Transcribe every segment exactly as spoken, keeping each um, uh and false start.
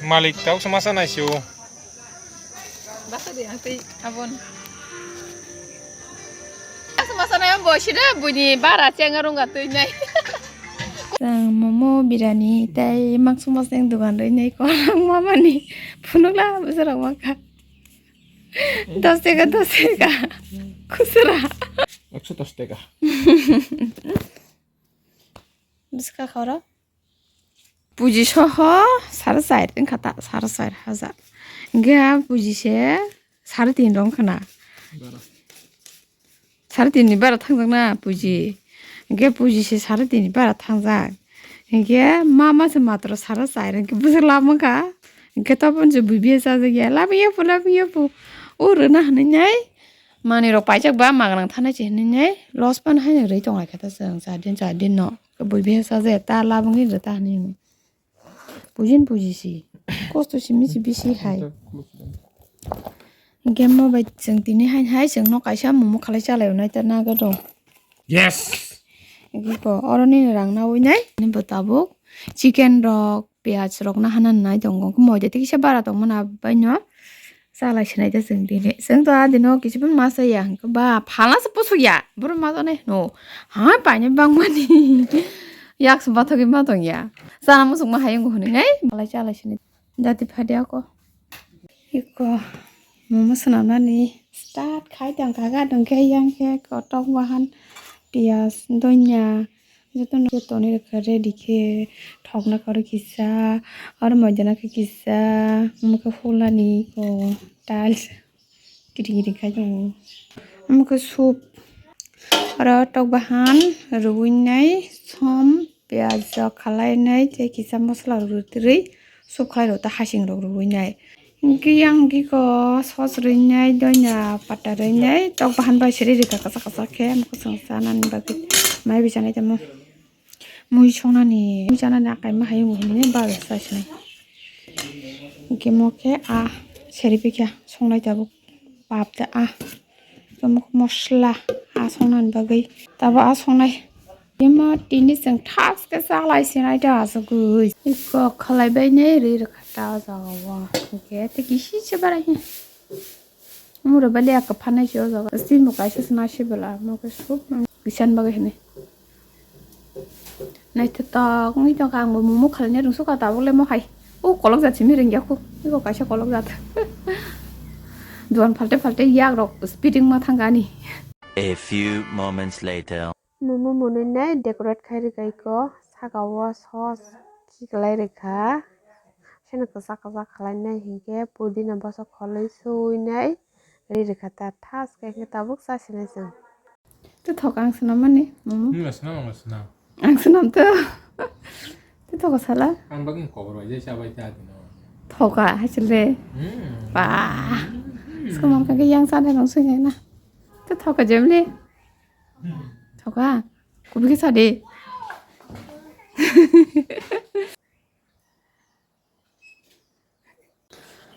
Malik tau sama sana sio. Basa di ang tei abon. Sama sana yang bosi da bunyi bara ceng arung gatui nai. Sang momo birani tai mak sumas yang dugan roi nai korang mama ni phunukla bwsarok maka. Dos taka, dos taka. Khusra. Ekso dos taka. Bwskha khoro. Puji soho sare char wngkha ta, sare char hajar. Hingke puji se sare tin rok wngkha na. Sare tin ni bara thangjak na puji. Hingke puji se sare tin ni bara thangjak. Hingke mama se matro sare char hingke bwswk lama wngkha. Hingke toboni se bui biya chajak ya. Lama ya pu, lama ya pu. O rwna hinui nai. Manui rok paijak ba magnang thanai se hinui nai. Loss pan hai rwi tong lai kha ta chwng char din char din no. Bui biya chajak ya ta lama wngwi rw ta hinui. Bujin bujisi. Kosto simi si bisi hai. Game mobile chwng tini hai hai chwng no kaisa momo khalai chalai nai ta naga do. Yes. Iko oro nini rang na ui nai. Ni bo tabuk chicken rok, piyaj rok na hana nai tongo. Moida tei kisa bara tong mana bai no. Chalai sinai ta chwng tini. Chwng to adino kisa bai masa ya. Ba phala se pusuk ya. Boro masa nai no. Ha paine bangmani. Yak se bathogwi ma tong ya. Chana muchungma hayung hwnwi nai, malai chalai sini. Dati phadi ako. Iko momo swnamnani start khai tong kha, gadon khe, yang khe, kotok, bahan, piyaj, donya, jotono khe tonwi rwkha ready khe, thokna karo kisa, aro moidana khe kisa, omo khe hulani iko tiles. Kiri kiri khai tongo. Omo khe soup. Oro tok bahan rwui nai, som, piyaj rok khalai nai, tei kisa masala rw twrwi soup khlai rw ta hasing rok rwui nai. Hingke yang hingke ko sos rwui nai, donya pata rwui nai, tok bahan bai siri rwkha kwchak kwchak khe, omo khe chwng chanani bagwi mai bai chanai tamo. Mui songnani, mui chanani akai ma hayung hinwi ba chai sinai. Hingke mo khe a seri pikha songnai tabuk pap ta a. Hingke mo khe mosla a songnani bagwi tabuk a songnai. Hingke mo tini chwng thas khe chalai sinai ta asugwi. Iko khalai bai nai ri rwkha ta o jaga o. Hingke tei kisi se barai. Mura bali aka phanai se o jaga. Simo kaisa se nasi bela, mo ke sup nang kisan bagwi hinwi. Naithotok wngwi tongkha, ang bo momo khalina rwngsukha, tabuk le mo hai. O kolok jat simi ringya khu. Iko kaisa kolok jat. Duan phalte phalte yak rok speeding ma thangkha ani. A few moments later. Momo mwnwi nai decorate khai rwkha iko, saka o sos khiklai rwkha. Seno kwchak kwchak khlai nai hinkhe pudina bwswk kholwi suwi nai ri rwkha ta thas khe khe tabuk cha sinai chwng. Tei thok ang swnam mani momo. Nwng swnam, ang swnam. Ang swnam to. Tei thok sala. Ang bagwi kokor bai jai cha bai ta dino. Thoka hachil de. Hmm. Ba. Hmm. Sumang khe yang cha de rong sui na. Tei thoka jemle. Thoka, kubi khe sadi.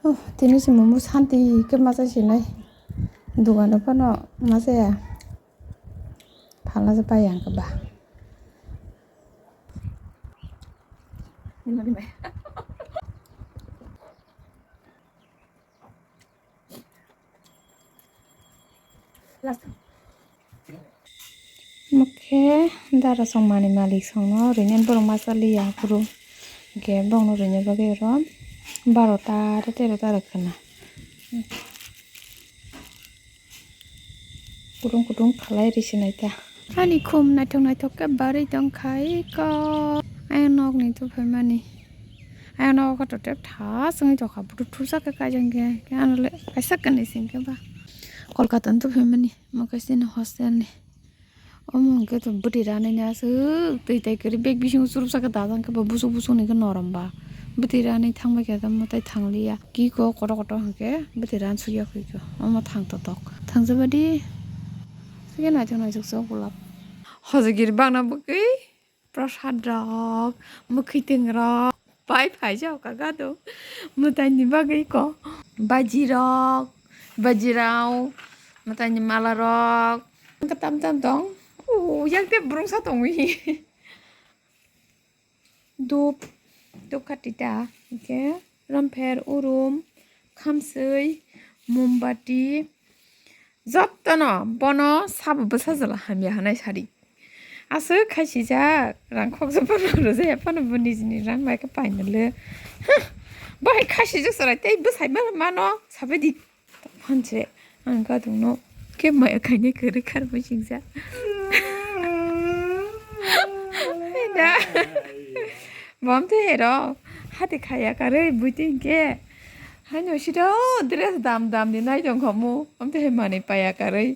Oh, tini se momo santi khe masa sinai. Dogano phano masa ya. Phala se pai ang khe ba. Mokhe dara songmani malik songno rinani borok masa liya aphuru. Hingkhe bongno rinani bagwi oro barota tei terota rwkhwna. Kutung kutung khalai risi naita. Ani khum naithok naithok khe barwi tongkha iko. Ayang nokni tuphaimani. Ayang nogo khe totep thas wngwi tongkha. Bwtwi thusa khe kaijak khe. Khe ano le kaisa kanwi singkhe ba. Kolkata ni tuphaimani. Omo kaisa chini hostel ni. Omo hwnkhe to bwtwi ranani aswk twi tai kwrwi bag bisingo churupsa khe dajak khe bo busuk busuk ni khe norom ba. Bwtwi ranani thangbai khe tamo tai thangliya. Kiko kotor kotor hwnkhe bwtwi ran sukya khe kho. Omo thang totok. Thangjabadi. Sikhe naithok naithok se o golap. Hojagiri bagna bwkwi prasad rok, mwkhwitwng rok pai phaijak kha gado. Mwtaini bagwi ko baji rok, baji rao, mwtaini mala rok. Tam tam tong. O, yang te brungsa tongwi. Dup, dup khatita, hwnkhe rampher, urum, khamswi, mombati, jottono bono sabo bwsajwla hamya hwnwi sadi. Aswk khaisijak, rang khoksa phano rwjaya phano bo nijini rang bai khe painale. Huh, bo hai khaisijak chwrai tei bwsai mano, mano sabaidi. Tongphan se ang gadungno khe maya khainai kwrwi kharmai singsa. Haida. Bom te hero hati khaya karwi buiti hinkhe. Haino sida o dress dam dam ni nai tongkhamu. Bom te he manwi paya karwi.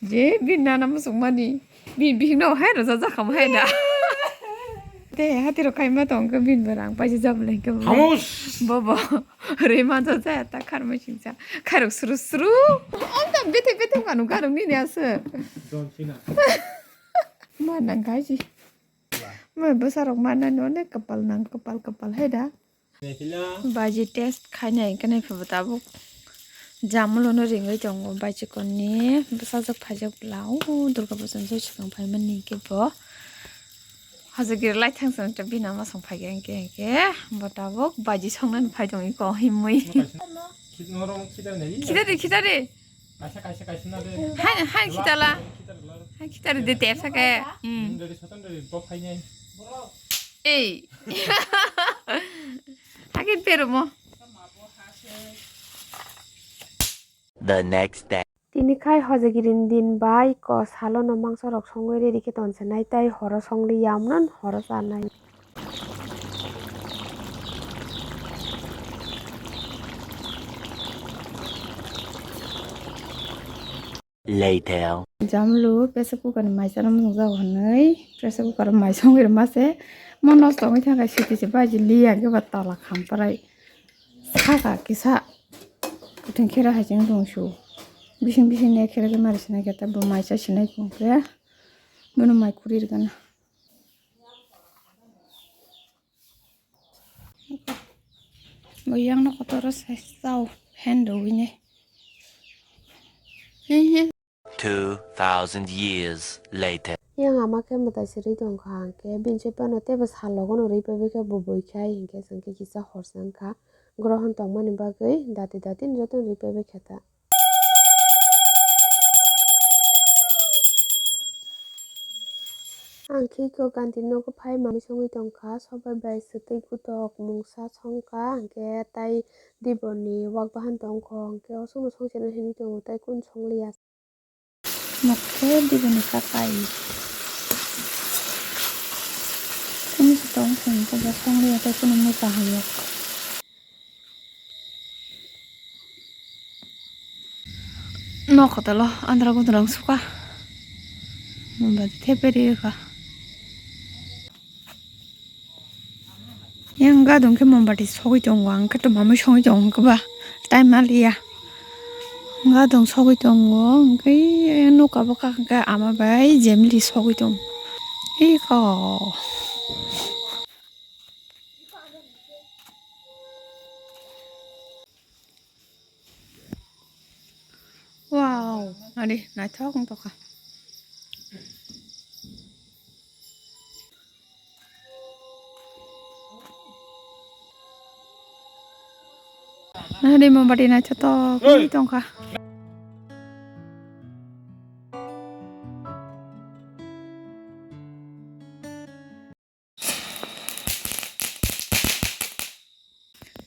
Je bini nana muchungmani. Bini bihikno hai rwjak jakhamu haida. Te hati rok khaima tongkhe bini bo rang paisa jabla hinkhe bo. Hamos! Bobo. Rwi manjak jaya ta kharmai singsa. Khairok sru sru. Omta bete bete kanu garok nini aswk. John Cena. Ma nang kaisi. Ma bwsarok manani onek kwpal nang kwpal kwpal hai da. Baji test khainai hinkheno phaibw tabuk. Jamulono ringwi tongo baji konni bwsajwk phaijak bwla o Durga Puja ni joi swkang phaimani hinkhe bo. Hojagiri lai thangsa bini ama song phaikha hinkhe hinkhe bo tabuk baji songnani phai tongwi ko himwi. Khitari khitari. Kaisa, kaisa, kaisa na de. Hai, hai, khitala. Khitari la. Hai, khitari de tepsa ke. Hmm. Hmm, dari sotan dari bok hai nai. Ei. Hake perumo. The next day. Tini khai hojagiri ni din bai ko salo no mangso rok songwi ready khe tonse nai tai horo songli yamnon horo chanai. Later. Jamlu pressure cooker ni maisa no mwngjak hwnwi pressure cooker o maisa wngwi rwma se mo nosto wngwi thangkha siti se baji li ang khe ba tola khamprai saka kisa kuthung khera hai cheng tong su bising bising ne khera khe mari sinai khe ta bo maisa sinai tong khe bono mai khuri rwgana. Bo yang no kotor se tao phan do wine. Two thousand years later. Yang ama khe mwtai se rwi tongkha, hwnkhe bini se phano teibo sal logo no rwi paibai khe bo bui khai, hinkhe chwng khe kisa hor se wngkha. Grohon tongmani bagwi dati dati no joto no rwi paibai khe ta. Ang khe iko ganti nogo phai mamwi songwi tongkha, sobai bai swtwi gutok mungsa songkha, hwnkhe tai diboni wak bahan tongkho, hwnkhe osongno songcheno hinwi tongo, tai kunu songliya. Nokhe diboni kakai. Kunu se tong song ko ba songliya, tai kunu muta hamya. Nok kotolo andra gudra wng suka. Mombati theperi kha. Yang gadong khe mombati sogwi tongo, ang khe to mamwi sogwi tongo khe ba time ma liya. Gadong sogwi tongo, hwnkhe noka bo kha khe ama bai jemli sogwi tongo. Iko. Wow, nadi naithok wng tongkha. Nadi mombati naithotok wngwi tongkha.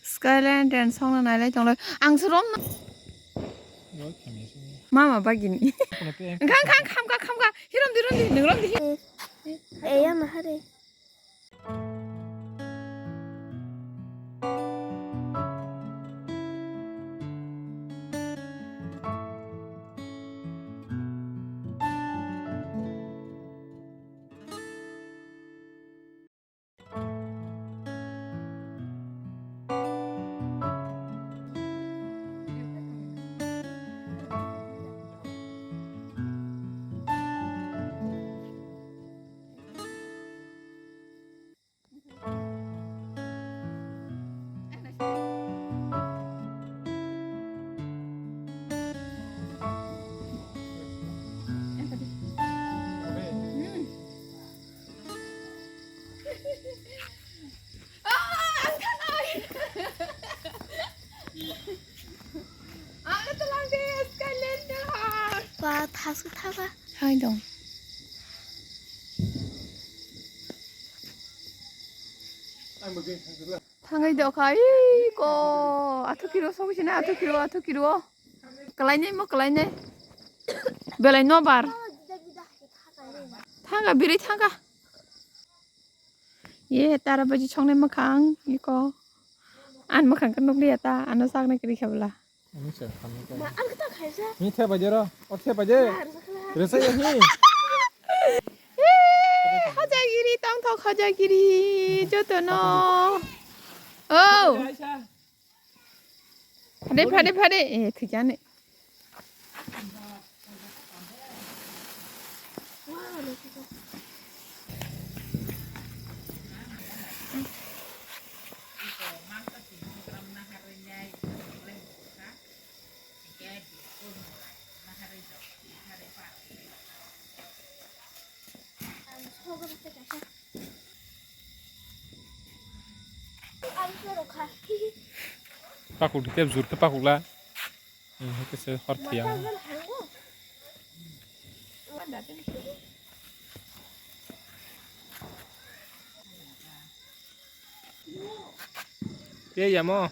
Skyline den songna nailai tonglai. Ang se rom na. Mama bagini. Khang, khang, khamka, khamka. Hirom di, rom di, nung rom di. Eh, ya mahari. Hai dong. Thangai do kha, ii, ko, athu kiro, sobi sina, athu kiro, athu kiro. Kalai nai mo, kalai nai. Belai no bar. Thanga, biri thanga. Ye, tara baji chongnai makhang, iko. An makhang ka nukliya ta, ano saknai kiri khabla. Ani se khamni ka. Ma, ang ta khaisa. Ni the baje ro, o the baje. Ma, ang sakla. Resa ya hi. Hajagiri, tong thok hajagiri, joto no. Oh. Phade, phade, phade. Eh, thikani. Pakuk di tep jur khe pakuk la. Ini khe se hor thiyang. Ye yamo.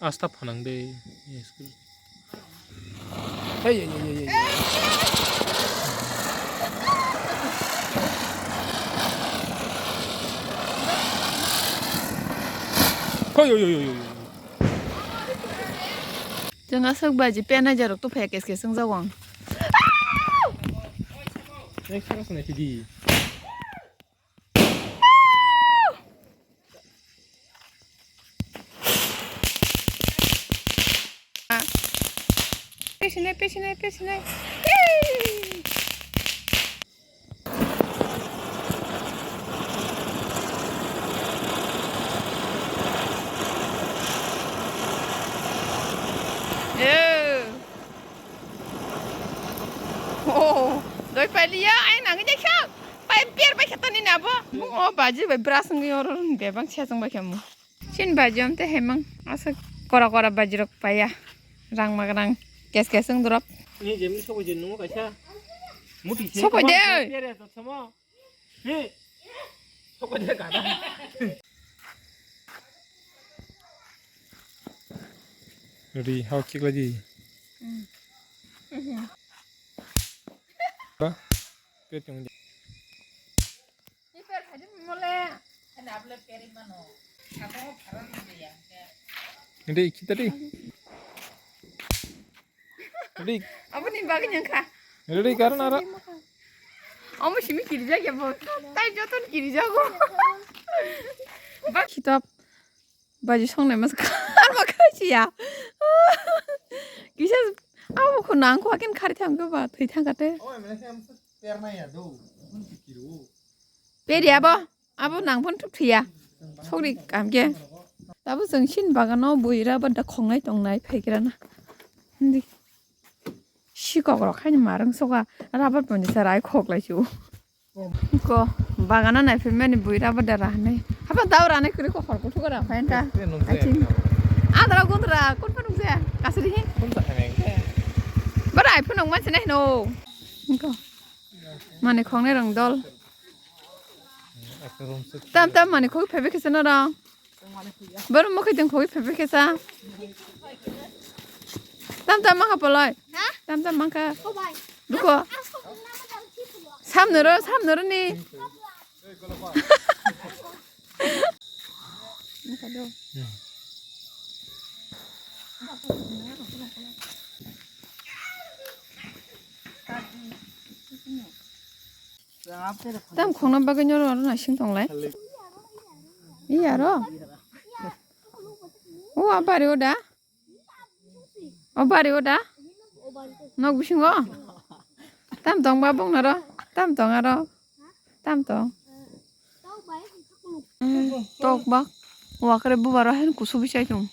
Asta phanang de. Hey, hey, hey, hey, hey. Hey, hey, hey, hey, hey. Chwng aswk baji pen aja rok tuphaya kes kes wng jago ang. Next class na pidi. Pesinai, pesinai, pesinai. Oh, doi paliya, ai nang je kha. Pai pier pai kha tani na bo. Mo baji bai brush ngi oro bebang se jang bai kha mo. Chin baji om te hemang asa kora kora baji rok paya. Rang magrang kes kes wng drop. Ni jemni sokoi je nungo kaisa. Muti se. Sokoi de. Pier ya to samo. He. Sokoi de kada. Ri hao kik lagi. Ba. Pe tong. Ni per khadi mole. Ani able peri mano. Ako pharan mole ya. Ri kita ri. Ri. Abo ni bagwi nyang kha. Ri karon ara. Amo simi kirja ya bo. Tai joton kirja go. Ba kitab. Baji songnai mas kar ma khaisi ya. Kisa abo kho nang kho akin khari thang khe ba thwi thang kate. Oi, mene khe amsa pernai ya do. Bun kiro. Peri abo, abo nang phon thuk thwi ya. Sokri kam khe. Tabo chwng sin bagano buira ba da khongnai tongnai phaigra na. Hindi. Sikok rok haini marwng soka rabar poni sa rai khok lai chu. Ko bagana nai phimani buira ba da ra hanai. Haba dau ranai kuri ko hor kuthuk ra phain ta. Adra gundra kun phunuk se kasri hi. Bara ai phunuk ma sinai no. Ko mani khongnai rong dol. Tam tam mani khok phebe khese no rong. Bor mo khiteng khoi phephe khesa. Tam tam mangkha poloi. Ha? Tam tam mangkha. Ko bai. Duko. Samno ro, samno ro ni. Mangkha do. Tam khongna bagwi noro aro naising tonglai. Iya ro. O abari o da. O bari o da. Nok bisingo. Tam tong ba bong noro. Tam tong aro. Tam tong. Tok bak. Wakre bubaro hen kusu bichai tung.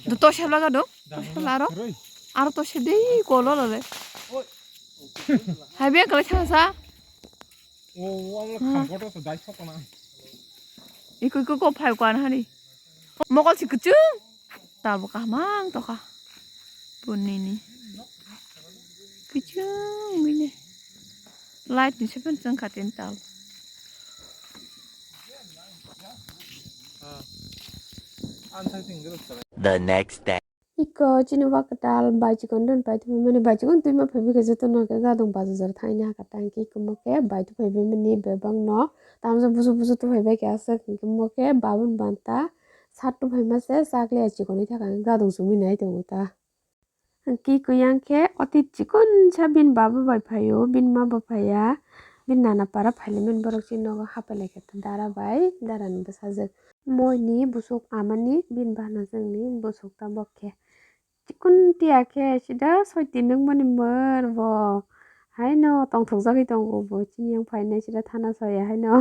Do to sebla ga do. To sebla aro. Aro to se dei kolo lo le. Hai be kala chasa. Iko iko ko phai kwan hari. Mokol si kuchung. Tabo kahmang toka. Punini. Kuchung bini. Light ni sepen chang katin tal. The next day. Iko chini wakatal bai chikon don pai tumi mani bai chikon tui ma phaibi khe joto no khe gadong bazar thangni haka tang ki kumo khe bai tu phaibi mani bebak no tamsa busu busu tu phaibai khe aswk kumo khe babun banta sat tu phaima se chakle chikon ni thaka gadong sumi nai tongo ta. Ki kuyang khe oti chikon sa bin baba bai phaio bin ma bo phaiya bin nana para phailaimani borok chini nogo hapai lai khe dara bai dara ni bwsajwk. Moi ni busuk amani bin bana jwngni busuk ta bok khe. Chikon tiya khe sida soi tinung mani mor bo. Haino tongthok jagwi tongo bo chini yang phainai sida thana soya haino.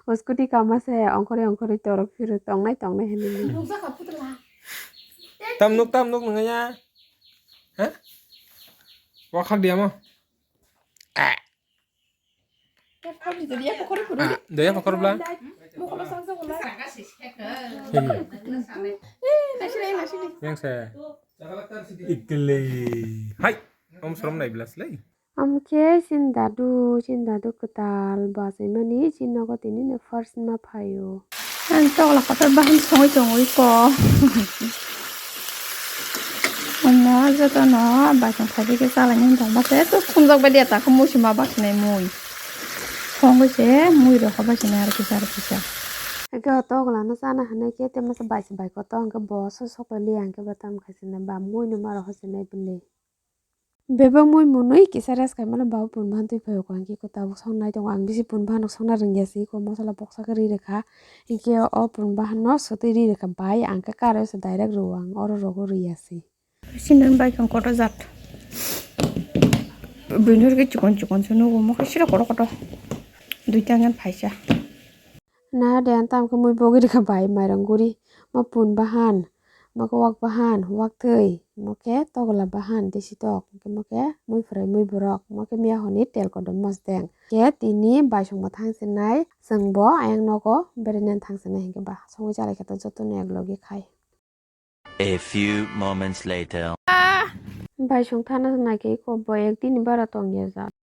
O scooty kama se ongkhorwi ongkhorwi torok phiro tongnai tongnai hinwi. Tam nuk tam nuk nungya. Ha? Wakhak dia mo. Ah, doya pakor bla. Yang saya. Ikle. Hai. Om srom nai blas lei. Amkhe sin dadu, sin dadu kwtal bachaimani sin nogo tini no first ma phaio. Ang tokla kotor bahan songwi tongwi ko. Omo joto no baisong thaibi khe chalai nang tong mase to phunjak bai dia ta khe muisuma basinai mui. Songwi se mui rok basinai aro kisa aro kisa. Eke o tokla no chana hinai khe te masa baisa bai kotor hwnkhe bo so sok bai li ang khe bo tam khai sinai ba mui no maro hosinai bwlwi. Bebak mui munui kisa rest khaimano baba pun bantwi phaio kho, ang khe tabuk song nai tongo, ang bisi pun bahan rok songna rwngya se iko mosola boksa khe ri rwkha, hinkhe o pun bahan no swtwi ri rwkha bai, ang khe karo se direct rwo, ang oro rogo rwya se. Sinang bai khe kotor jat. Buino rwgwi chikon chikon se nugo, omo khe siro kotor kotor. Duita ngan phaisa. Na de ang tamo khe mui bogwi rwkha bai mairang guri. Mo pun bahan, mo khe wak bahan, wak thwi, mo khe tokla bahan, desi tok, mo khe mui phwrai mui borok, mo khe miya hwnwi tel kotor mosdeng. Khe tini baisongbo thang sinai, chwngbo ayang nogo berainan thang sinai hinkhe ba songwi chalai khe to jotono ek logi khai. A few moments later. Baisong thana nai khe iko bo ek dini bara tongya jak.